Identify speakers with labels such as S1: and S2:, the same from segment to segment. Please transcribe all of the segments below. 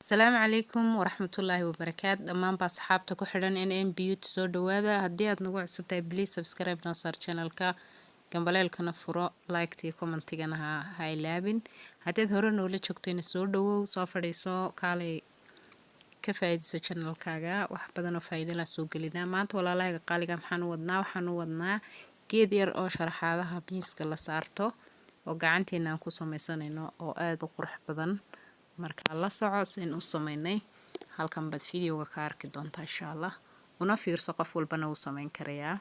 S1: Asalaamu calaykum waraxmatullaahi wabarakaatu. Dhammaanba asxaabta ku xidhan NN Beauty, soo dhawaada. Haddii aad nagu cusub tahay, please subscribe noo saar channelka, gambaleelkana furo, like iyo commentigana ha ilaabin. Haddaad hore noola joogtayna, soo dhawow, soo fadhiiso, kaalay ka faa'iidayso channelkaaga. Wax badan oo faa'iido la soo gelinaa. Maanta, walaalahayga qaaliga, maxaan u wadnaa? Waxaan u wadnaa geed yar oo sharaxaadaha miiska la saarto oo gacanteena aan ku sameysanayno oo aada u qurux badan. Marka la soco sin u sameynay. Halkan baad videoga ka arki doontaa, insha Allah. Una fiirso, qof walbana wuu sameyn karayaa.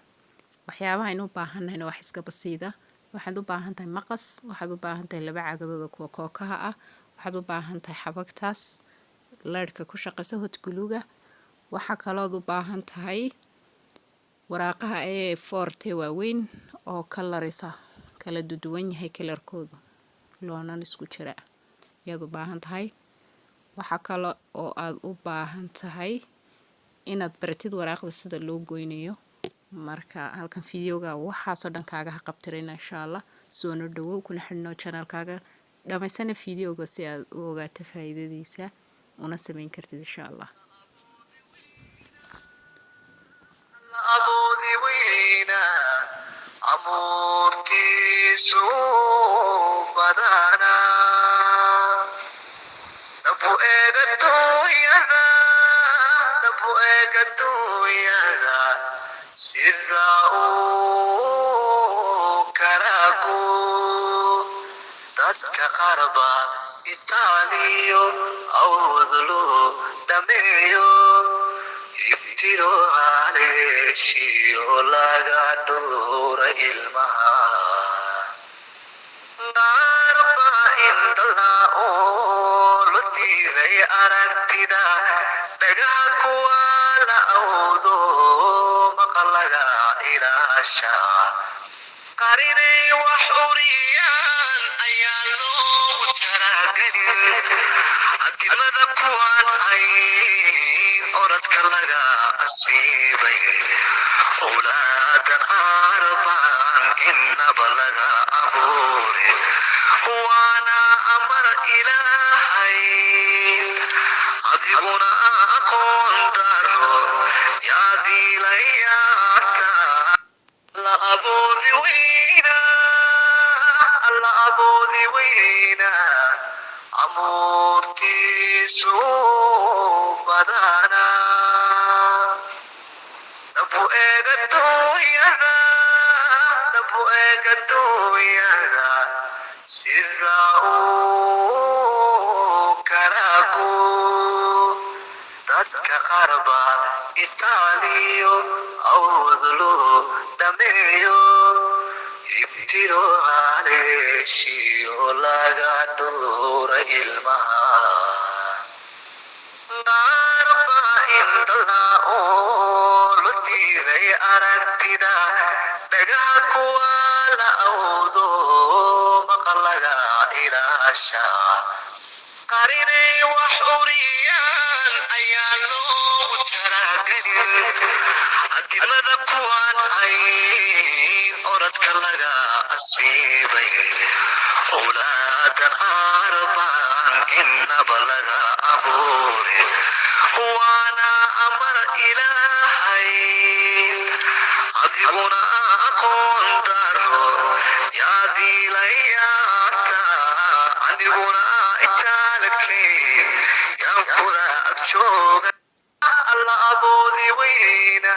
S1: Waxyaabaha aynu u baahannahayna wax iska basiida. Waxaad u baahan tahay maqas, waxaad u baahan tahay laba cagadooda kuwa kookaha ah, waxaad u baahan tahay xabagtaas leyrhka ku shaqeysa, hot glue-ga. Waxaa kalood u baahan tahay waraaqaha A4-ta waaweyn oo kalarisa kala duduwan yahay kalarkoodu, loonan isku jira ayaad u baahan tahay. Waxaa kale oo aad u baahan tahay inaad baratid waraaqda sida loo goynayo. Marka halkan videoga waxaasoo dhan kaaga haqabtirayna, insha Allah. Soona dhawow, kuna xidhno channelkaaga, dhamaysana videoga si aad u ogaato faa'iidadiisa una sameyn kartid, insha Allah.
S2: Aboodi weyna, abuurtiisu badana, dhabu eegadooyada, dhabu eegadooyada, sida uu karagu dadka qarba itaaliyo awdlo dhameeyo, ibtilo caleeshiyo laga dhowra ilmaha. Qaarba indhala oo lo diiday aragtida, dhagaha kuwa la awdo, maqlaga ilaasha, qarinay wax uriyaan ayaa loogu talagelin. Adimada kuwaan hayn, oradka laga asiibay, owlaadan qaarbaan innaba laga abuurin, waana amar Ilaahay. Adiguna aqoon daro yaa diilayaata. La aboodi weyna, alla aboodi weyna, amuurtiisu badana, dhabu eegadooyada, dhabu eegadooyada, sida uu karagu dadka qarba itaaliyo awdlo dhameeyo, ibtilo caleeshiyo laga dhowra ilmaha. Qaarba indhala oo lo diiday aragtida, dhagaha kuwa la awdo, maqlaga ilaasha, qarinay wax uriyaan ayaa loogu talagelin. Adimada kuwaan hayn, oradka laga asiibay, owlaadan qaarbaan innaba laga abuurin, waana amar Ilaahay. Adiguna aqoon daro yaa diilayaata, aniguna itaalkay yaan kula ag jooga. Alla aboodi weyna,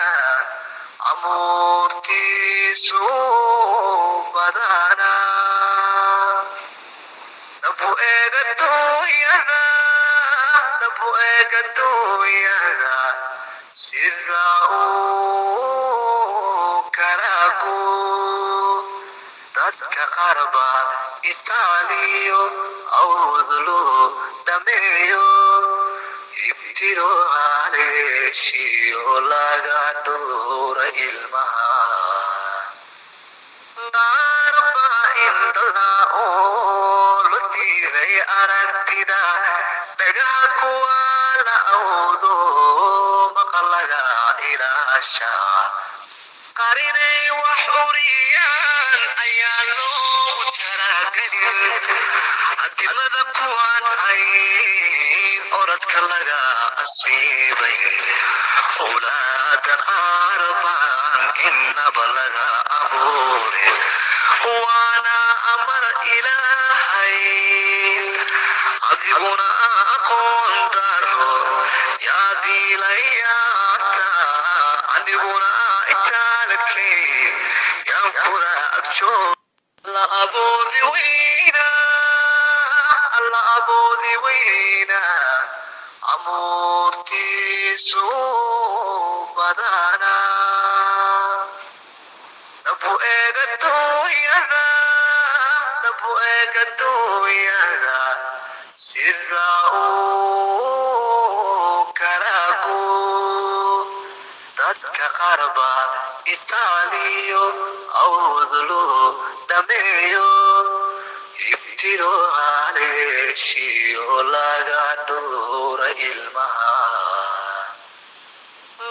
S2: amuurtiisu badana, dhabu eegadooyada, dhabu eegadooyada, sida uu karagu dadka qarba itaaliyo awdlo dhameeyo, ibtilo caleeshiyo laga dhowra ilmaha. Qaarba indhala oo lo diiday aragtida, dhagaha kuwa la awdo, maqlaga ilaasha, qarinay wax uriyaan ayaa loogu talagelin. Adimada kuwaan hayn, oradka Orodka laga asiibay owlaadan arbaan innaba laga abuurin, waana amar Ilaahay. Adiguna aqoon daro yaa diilayaata, aniguna itaalkay yaan kula agjoog. La aboodi weyna, Alla aboodi weyna, amuurtiisu badana. Dhabu eega duunyada, dhabu eega duunyada, sida uu karagu dadka qarba itaaliyo awdlu dhameeyo, ibtilo haleeshiyo laga dhuura ilmaha.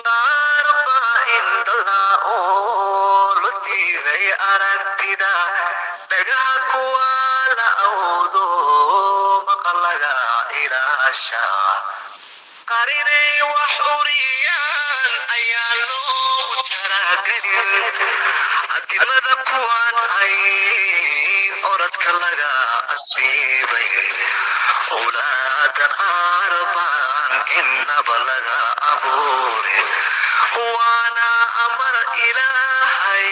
S2: Qaarba indhala oo lo diiday aragtida, dhagaha kuwa la awdo, maqlaga ilaasha. Qarinay wax uriyaan ayaa loogu talagelin, adimada kuwaan hayn, orodka laga asiibay owlaadan arbaan innaba laga abuurin, waana amar Ilaahay.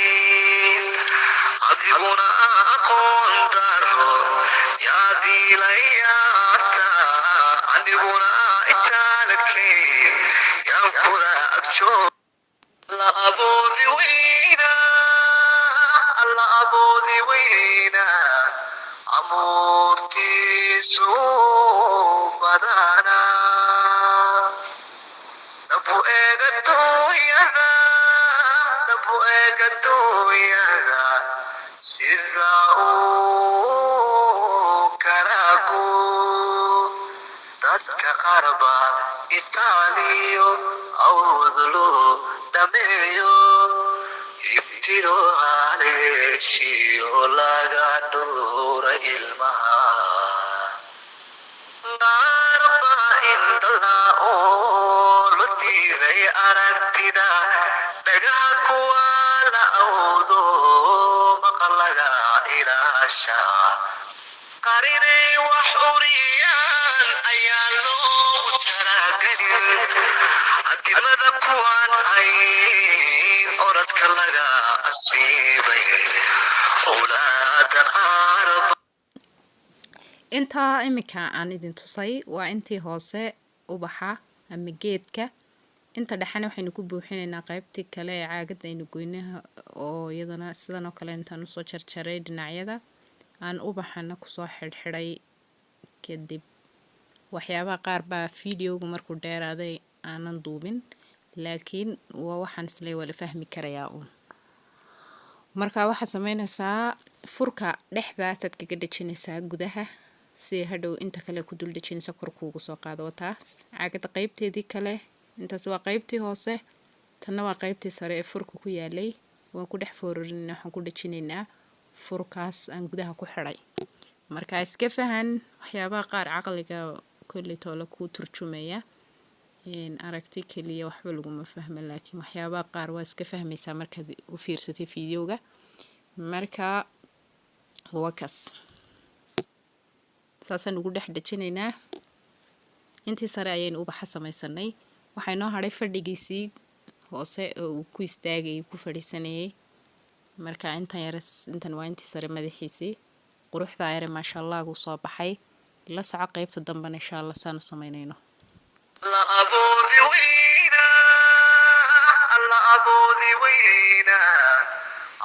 S2: Adiguna aqoon daro yaa diilayaata, aniguna itaalkay yaan kula agjoog. La aboodi weyna, Alla aboodi weyna, amuurtiisu badana. Dhabu eega duunyada, dhabu eega duunyada, sida uu karagu dadka qarba itaaliyo awdlu dhameeyo, ibtilo haleeshiyo laga dhuura ilmaha. Qaarba indhala oo lo diiday aragtida, dhagaha kuwa la awdo, maqlaga ilaasha. Qarinay wax uriyaan ayaa loogu talagelin, adimada kuwaan hayn, orodka laga asiibay owlaadan arba.
S1: Intaa iminka aan idin tusay waa intii hoose, ubaxa ama geedka. Inta dhexena waxaynu ku buuxinaynaa qaybtii kale ee caagadda aynu goynaha, oo iyadana sidan oo kale intaan usoo jarjaray dhinacyada aan ubaxana kusoo xidhxidhay. Kadib waxyaabaha qaar baa videogu markuu dheeraaday aanan duubin, laakiin waa waxaan isleey waa la fahmi karayaa uun. Marka waxaad sameynaysaa, furka dhexdaasaad kaga dhejinaysaa gudaha, si hadhow inta kale ku dul dhejinaysa kor kuugu soo qaado. Taas caagadda qaybteedii kale. Intaas waa qaybtii hoose, tanna waa qaybtii sare ee furka ku yaalay. Waan ku dhex foorarinaynaa, waxaan ku dhejinaynaa furkaas aan gudaha ku xidhay. Marka iska fahan waxyaabaha qaar, caqliga kolley toole kuu turjumaya. Aragti keliya waxba laguma fahmo, laakiin waxyaabaha qaar waa iska fahmaysaa markaad u fiirsatay videoga. Marka waa kaas, saasaan ugu dhex dhejinaynaa. Intii sare ayaynu ubaxa samaysanay. Waxaa inoo hadhay fadhigiisii hoose oo uu ku istaagayay, ku fadhiisanayay. Marka intan yare, intan waa intii sare, madaxiisii quruxdaa yare, maasha Allah, guu soo baxay. La soco qeybta dambena insha Allah saan u samaynayno.
S2: La aboodi weyna, Alla aboodi weyna,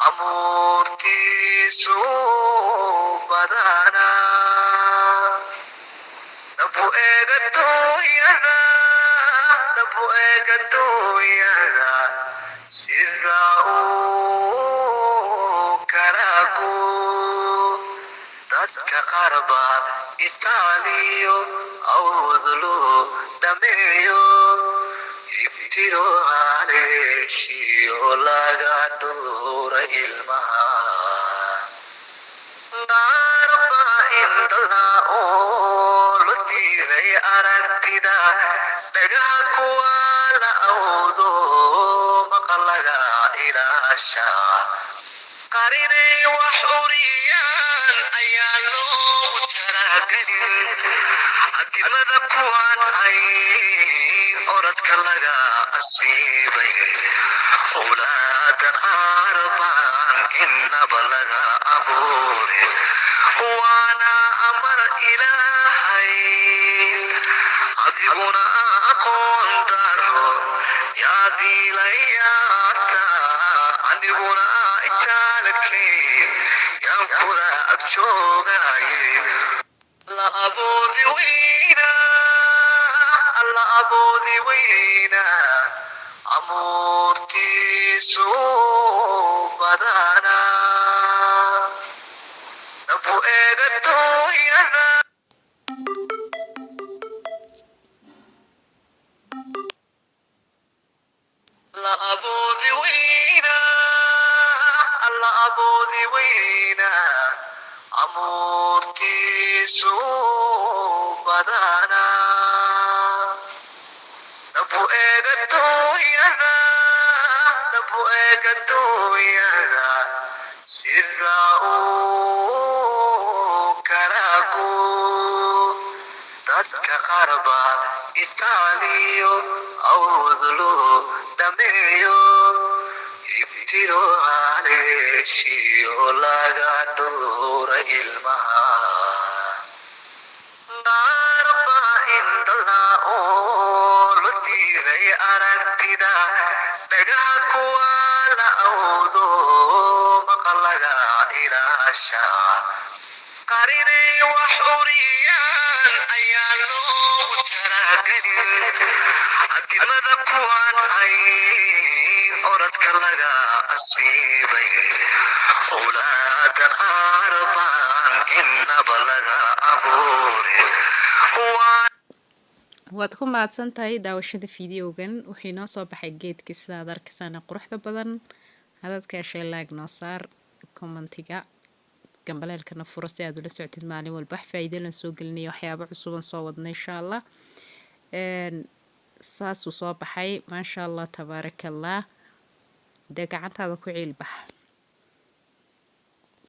S2: amuurtiisu badana. Dhabu eega duunyada, dhabu eega duunyada, sida uu karagu dadka qarba itaaliyo awdlu dhameeyo, ibtilo haleeshiyo laga dhuura ilmaha. Qaarba indhala oo lo diiday Aragtida dhagaha kuwa la awdo, maqlaga ilaasha, qarinay wax uriyaan ayaa loogu talagelin. Adimada kuwaan hayn, oradka laga asiibay, owlaadan arbaan innaba laga abuure, waana amar Ilaahay. Adiguna aqoon daro yaa diilayaata, aniguna itaalkay yaan kula ag joogaye. Alla aboodi weyna, Alla aboodi weyna, amuurtiisu badana dhabu eegatooyada. Alla aboodi weyna, Alla aboodi weyna, amuurtiisu badana dhabu eegatooyada, dhabu eegatooyada, sida uu karagu. Dadka qarba itaaliyo awdlo dhameeyo, ibtilo haleeshiyo laga dhowra ilmaha. Qaarba indhala oo lo diiday aragtida, dhagaha kuwa la awdo, maqlaga ilaasha, qarinay wax uriyaan ayaa loogu talagelin. Adimada kuwaan hayn, oradka laga asiibay, owlaadan arbaan innaba laga abuure.
S1: Waad ku mahadsan tahay daawashada fideogan. Wuxuu inoo soo baxay geedkii sidaad arkaysaan quruxda badan. Hadaad ka heshay, like noo saar, commentiga, gambaleelkana furo si aad ula socotid maalin walba wax faa'iido lan soo gelinayo, waxyaabo cusuban soo wadna, insha Allah. Saasuu soo baxay, maasha Allah, tabaaraka Allah. Dee gacantaada ku ciil bax.